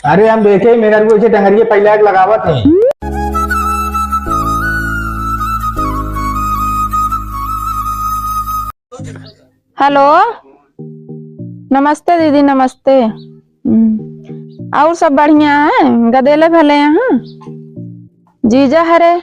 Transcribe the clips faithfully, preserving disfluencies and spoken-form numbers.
अरे हम देखे ही मेहरारू ऐसे टंगरिये फैला के लगावत हैं। हेलो, नमस्ते दीदी, नमस्ते। हम्म, और सब बढ़िया है? गदेले भले हैं? जीजा हरे?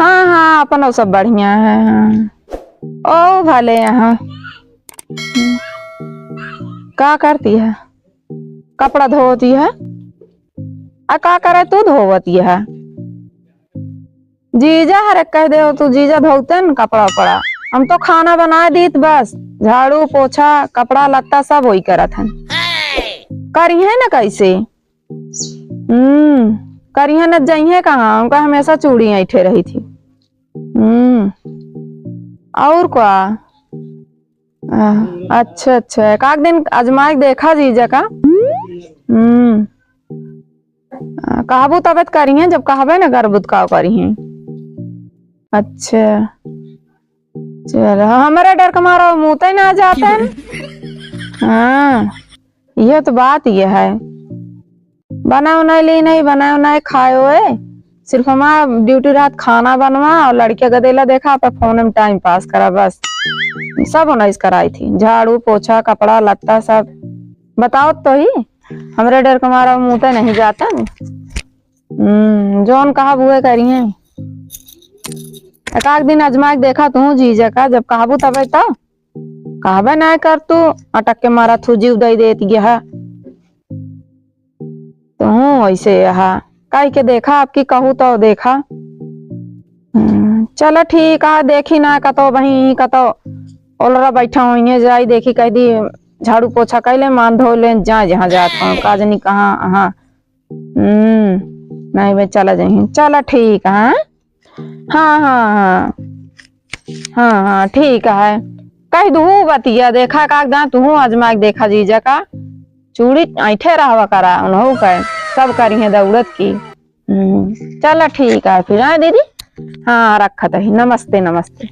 हाँ, हाँ, अपनो सब बढ़िया है, हाँ। ओ भले यहाँ। हम्म। का करती है? कपड़ा धोती है? आ का करे तू धोवती है? जीजा हरे कह दे तू, जीजा धोते न कपड़ा उपड़ा। हम तो खाना बनाए दीत बस, झाड़ू, पोछा, कपड़ा, लत्ता सब वही करत हन। करिहे न कैसे? हम्म, करिहे न जइहे कहाँ, उनका हमेशा चूड़ी ऐंठे रही थी। हम्म, और का? आ, अच्छा, अच्छा, एक आध दिन आजमाए के देखा जीजा का। हम्म, आ, कहबू तबे त करिहे, जब कहबे न करबू त का करिहे? अच्छा, चलो, हमरे डर के मारा मुँहते ना जाते हैं। हाँ, यह तो बात ये है। बना उना ली नहीं, बना उना खाए होए। सिर्फ हमार ड्यूटी रात खाना बनवा और लड़के गदेला देखा, पे फोन में टाइम पास करा, बस। सब उन्नीस कराई थी, झाड़ू, पोछा, कपड़ा, लत्ता सब। बताओ तो ही, हमरे डर के मारा मुँहते नहीं जाता। हम्म, जौन कहा बुए करिहे। एक आध दिन आजमा के देखा तू जीजा का, जब कहबू तबे तो। कहबे ना कर तू, अटक के मारा थू जीव दई देत गया। तू ऐसे यहाँ काहे के देखा, आपकी कहू तो देखा। हम्म, चलो ठीक है, देखी ना कतो वहीं कतो ओलरा बैठा होइए, जाई देखी कह दी झाड़ू पोछा कैले, मान धो ले, जा जहाँ जात हूँ, काज नहीं कहाँ, हाँ। हम्म, नहीं बे, चला जाइए। चला ठीक है, हाँ? हाँ, हाँ, हाँ। हाँ, हाँ, ठीक है। कह दू बतिया, देखा का दांत तू आजमा के देखा जीजा का। चूड़ी ऐंठे रहवा करा, उन्हों का सब करी है दौड़त की। हम्म, चला ठीक है फिर, हाँ दीदी? हाँ, रखत ही। नमस्ते, नमस्ते।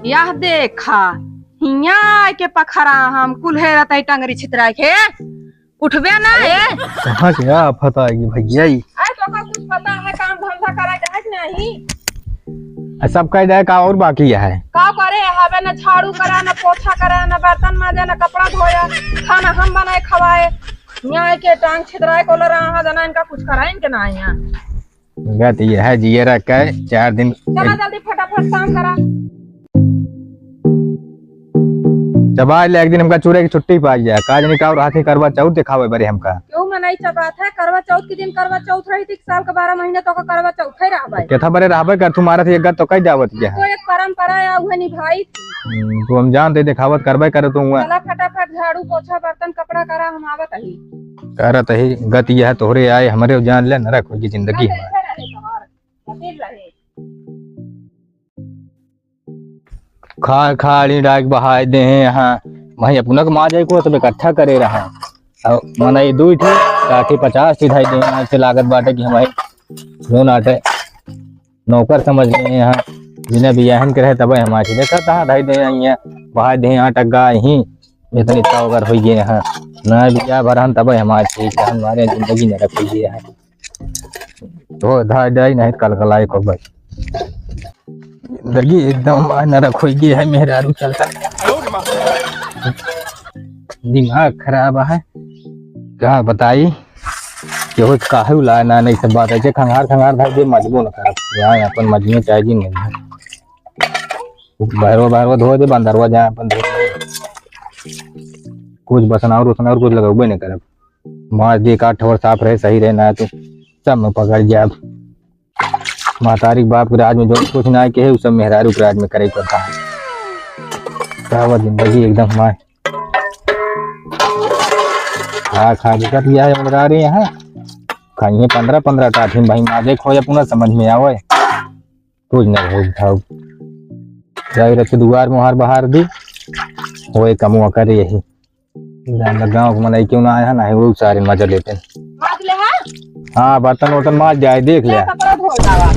यह देखा, हियाँ आके पखरा हम कुल्हे रहता टंगरी छितरा के। उठबे ना, ए? कहाँ के आफत आ गई भैया ई? अरे, तोका कुछ पता है, काम धंधा करा के है कि नहीं? आ, सब कह दे, का और बाकी है? का करे, हवे न झाड़ू करा, न पोछा करा, न बर्तन माजे, न कपड़ा धोया, खाना हम बनाए खवाए। यहाँ के टांग छितराए को लरा, हाँ जना इनका कुछ करा, इनके ना यहाँ। गत ये है जियरा का, चार दिन चला जल्दी फटाफट काम करा। चबाए ले एक दिन हमका चूरे की छुट्टी पाई जाए, काज नहीं का और हाथी करवा चौथ दिखावे बरे हमका। क्यों मनाई चबात है? करवा चौथ के दिन करवा चौथ रही थी, साल के बारह महीने तो का करवा चौथ ही रहबे। केथा बरे रहबे कर, तुम्हारा थी एक गत तो कई जावत गया है। तो एक परंपरा है, उहे निभाई। हम्म, तो हम जानते दिखावत करबे करे तो हुआ। चला फटाफट झाड़ू पोछा बर्तन कपड़ा करा, हम आवत ही। करत ही, गत यह तोहरे आए, हमरे जान ले नरक होगी जिंदगी हमारी। खा खाड़ी डाक बहाए दे हैं यहाँ। वहीं अपना के माँ जाए को सब इकट्ठा करे रहा। और मना ये दो ही ठी, काठी पचास ठी ढाई दे हैं। आज से लागत बाटे कि हमारे जो नाटे नौकर समझ ले हैं यहाँ। बिना बियाहन के रहे तबे हमारे देखा कहाँ ढाई दे हैं यहाँ, बहाए दे हैं यहाँ टग्गा यहीं। इतनी तावगर हो गए हैं ना, बियाह भरहन तबे हमारे ठीक है, हमारे जिंदगी नरक हो गई है। धो धा जाई नहीं कलकलाई को भाई। जिंदगी एकदम नरक हो गई है, मेहरारू चलता। दिमाग खराब है, का बताई? केहू काहे उलाए ना, नहीं सब बात है, जे खंगार खंगार भाई जे मजबो न करब। यहाँ अपन मजबो चाहे जी मजबो। बहरवा बहरवा धो दे, बंदरवा जाए अपन धो दे। कुछ बसनावर उसनावर कुछ लगबे नहीं करब। मार दे, काट ठोर साफ रहे, सही रहे, ना तो सब में पकड़ जाब। महतारी के बाप के राज में जो कुछ ना कहे, उ सब मेहरारू के राज में करे के पड़ता है। का बा जिंदगी एकदम हमारे। खा खा के कट गया है मेहरारू यहाँ। खाइए पन्द्रह पन्द्रह टाठी में भाई, माजे खोए अपना समझ में आवे। कुछ ना हो उठाओ। जाए रखे दुआर मुहार बहार दी। होए कमुआ करे यही। गाँव के मनई क्यों ना आया ना, वो सारे मजा लेते हैं। माज ले है? हाँ, बर्तन वर्तन माज जाए, देख ले। ले। कपड़ा धो जावा।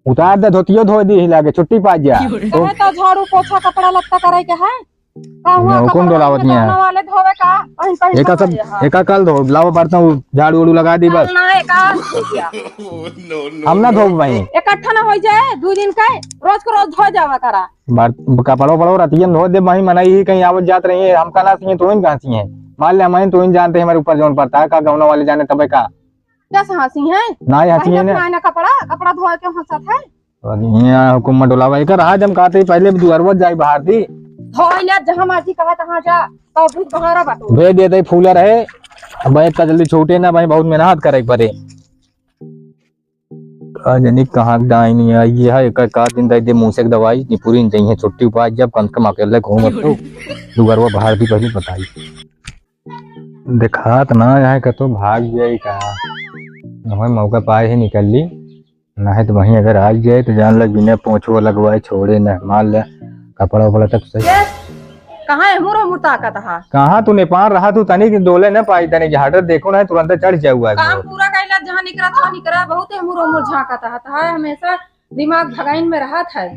उतार दे, धोतियो धो दी हिला के, छुट्टी पा जा। कहे तो झाड़ू पोछा कपड़ा लत्ता करे के है। का हुआ, ये हुकुम कपड़ा डोलावत नहीं है। गाँव वाले धोवे का? कहीं, कहीं एका सब, धोवे, हाँ। एका कल धो, लावा बर्तन, झाड़ू उड़ू लगा दी बस। कल ना, एका आज धो दिया। हम ना धोब भाई। इकट्ठा ना हो जाए, दो दिन का, रोज को रोज धो जावा करा। बार-, कपड़ो उपड़ो रतियन धो दे, वहीं मनाई ही कहीं आवत जात रही है, हमका ना सिए, तो इन कहाँ सिए? मान ले, हम तो इन जानते हैं, हमारे ऊपर जौन पड़ता है, का गौना वाले जाने तबे का। क्या से हंसी है? ना, ये हंसी है ना। ना, ना कपड़ा, कपड़ा धोए के हंसत है। अरे, यहाँ हुकुम मत डोलावा, एकर आज हम कहते ही पहले दुअरवा जाई बाहर दी। धोए ले, जहाँ मर्जी कहा तहाँ जा, तो भी बहारा बाटो। भेज देते फूला रहे, अब एक का जल्दी छूटे ना भाई, बहुत मेहनत करे पड़े। का जनी कहाँ के डाइन आई है, एकर का दिन दे दे मुँह से एक दवाई, निपुरी नहीं है, छुट्टी उपाय जब कम से कम अकेले घूम तो दुअरवा बाहर भी पहले बताई। देखात ना है कतो भाग जाई का, हमें मौका पाए ही निकल ली, ना है तो वहीं अगर आ जाए तो जान लग बिना पोंछो लगवाए छोड़े ना, मार ले कपड़ा उपड़ा तक सही। ये कहाँ है मुरो मुताकत हा? कहाँ तू नेपाल रहा तू तनी के डोले न पाई, तनी झाड़र देखो ना तुरंत चढ़ जाए हुआ है काम वो। पूरा कैला जहाँ निकरा था निकरा, बहुत है मुरो मुर झांकत हा, तो है हमेशा दिमाग भगाइन में रहत है।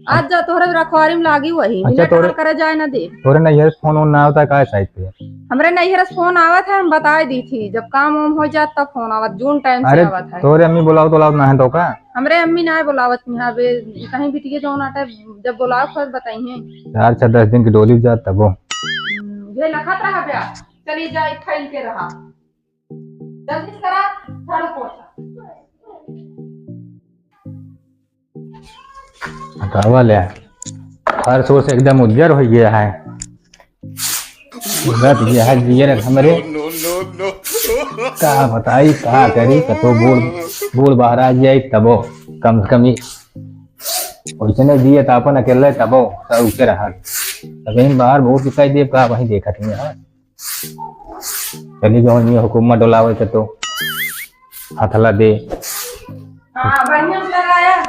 आज जा तोहरे रखवारी में लागी वही, अच्छा, बिना तोहरे, टहल करे जाए ना दे। तोहरे नैहर से फोन वोन ना आवत है का साइड पे? हमरे नैहर से फोन आवत है, हम बताए दी थी, जब काम वाम हो जात तब फोन आवत, जून टाइम से अरे, आवत है। तोहरे अम्मी बुलावत उलावत ना है तो का? हमरे अम्मी ना बुलावत यहाँ बे, कहीं बिटिया जौन आटा जब बुलाओ फिर बताइए। चार छह दस दिन की डोली जात तबो। हम्म, ये लखत रहा बे, चली जाए फैल के रहा। जल्दी से करा, झाड़ू पोछा। हटावा ले। फर्श उर्श एकदम उज्जर हो गया है। पूरा तो ये है, ये रख हमरे। का बताई, का करी, कतो बूढ़, बूढ़ बाहर आ जाए तबो, कम से कम ये वैसे नहीं दिए तो अपन अकेले तबो, सब उसे रहा। तब इन बाहर बहुत दिखाई दे, का वहीं देखत नहीं है। चली जाओ, ये हुकुम मत डोलावे के तो हथला दे। हाँ, बढ़िया से लगाया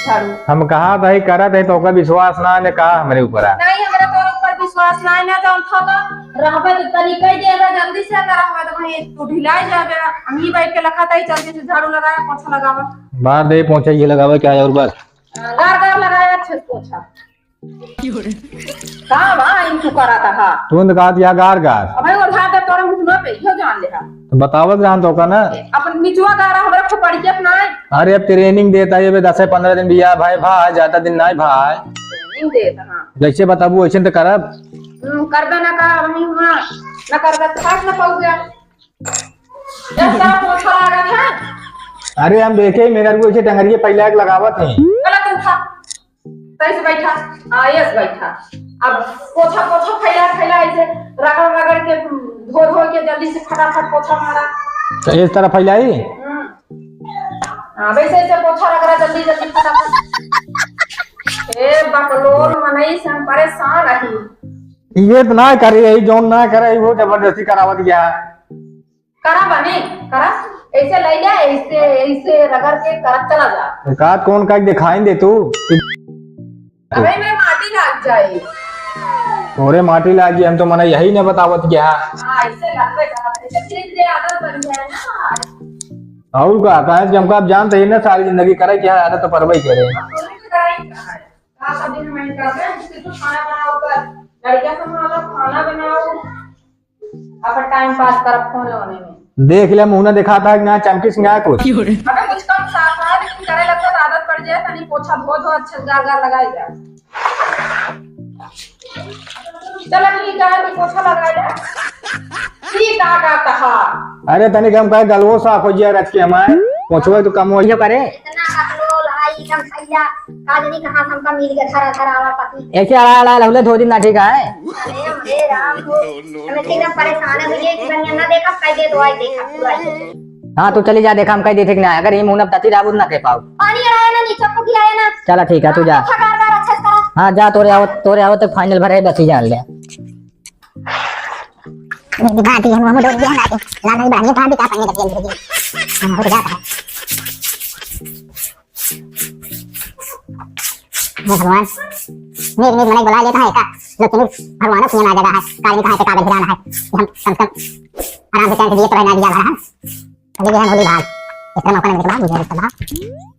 झाड़ू। हम कहा था ही करत है तो ओकर विश्वास ना ने कहा हमरे ऊपर आ। नहीं, हमरे तोर ऊपर विश्वास ना है ना, जौन था तो रहबे तो तनी कह दिया था जल्दी से, ना रहबे तो भाई तू ढिलाई जाबे। हम ही बैठ के लखा था ही जल्दी से झाड़ू लगाया, पोछा लगावा। बार दे पोछा ये लगावे क्या है और बस। हाँ, गार गार लगाया अच्छे से पोछा। का बा, इन तू करत हा? तू न कहत या गार गार। अबे वो झाड़ दे तोरे मुंह पे, इहो जान ले हा। तो बतावत रहन तो का ना। अपन निचवा गारा हमरा खोपड़िया पे ना है। अरे अब training देता है, ये दस से पन्द्रह दिन बिया भाई, भाई, ज्यादा दिन नहीं भाई। Training देता, हाँ। जैसे बताबू वैसे तो करब। हम्म, करबे ना का, वहीं हुआ, ना करबे तो खास ना पाऊ गया। जब तक पोछा लागत है। अरे हम देखे ही मेरा को ऐसे टंगरिए फैला के लगावत है। गलत उठा। सही से बैठा, हाँ, ऐसे बैठा। अब पोछा, पोछा फैला, फैला ऐसे रगड़, रगड़ के, धो, धो के जल्दी से फटाफट पोछा मारा। तो इस तरह फैलाई? हम्म। हाँ, वैसे ऐसे पोछा रगड़ा जल्दी, जल्दी फटाफट। ए बकलोल मनई से हम परेशान रही। ये तो ना करे, यही जौन ना करे, वो जबरदस्ती करावत गया। करा बने, करा। ऐसे ले जा, ऐसे, ऐसे रगड़ के करत चला जा। एकाध कौन का दिखाई दे तू। अबे मैं माटी लाग जाए। तोरे माटी लागी, हम तो मना यही न बतावत क्या। हाँ, ऐसे लगबे करत, ऐसे धीरे धीरे आदत बन जाए ना। और का, काहे कि हमका आप जानते ही ना, सारी जिंदगी करे क्या है, आदत तो परबे ही करे। अब तोरे से कराई का है? का सब दिन हम करते हैं, उसके तो खाना बनाओ, कर लड़कियां संभालो, खाना बनाओ। अपन time pass करब फोन ओने में। देख ले, मुंह ना दिखाता है कि ना चमकी सिंगार कुछ। अबे कुछ कम साफ है, लेकिन करे लगता तो आदत पड़ जाए, तनी पोछा धो धो अच्छे से गार गार लगाई जा। चलो ठीक है, तू पोछा लगा ले। ठीक है, का कहा? अरे तनी कम कहे, गलवो साफ हो जाए रच के हमारे, पोछवे तो कम हो जाए करे। इतना बकलोल है, एकदम सैया, काजनी कहाँ से हमका मिल गया, धरा धरा वाला पति। ऐसे अड़ा अड़ा लहुले दो दिन ना ठीक है। अरे, अरे राम हो, हमें तो एकदम परेशान है, मुझे एक बढ़िया ना देखा, कह दे दो, आई देखा, पूरा ही। हाँ, तू चली जा, देखा, हम कह दे ठीक ना, अगर ये मुंह ना बताती, राबुत ना कह पाओ। पानी लाया ना, नीचे को गिराया ना। चला ठीक है, तू जा। अच्छा, गार गार अच्छे से करो। हाँ, जा, तोरे आवत, तोरे आवत तक final भरे, बस ही जान ले। मेरी बात ये मुंह डोल दिया ना, लाल नहीं बढ़िया, कहाँ भी का पानी लग गया, हम हो जाता है। हे भगवान, नीक नीक मनई बुला लेता है का? लेकिन भगवान सुने ना जगह है, कागज कहाँ से कागज गिराना है, हम कम से कम आराम से चैन से जिए तो रहना दिया घर हम। अभी भी हम होली भाग, इतना मौका नहीं मिलता, मुझे रिश्ता भाग,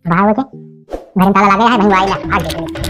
भाग हो के घर में ताला लगे है, नहीं आएगा, भाग जाते हैं।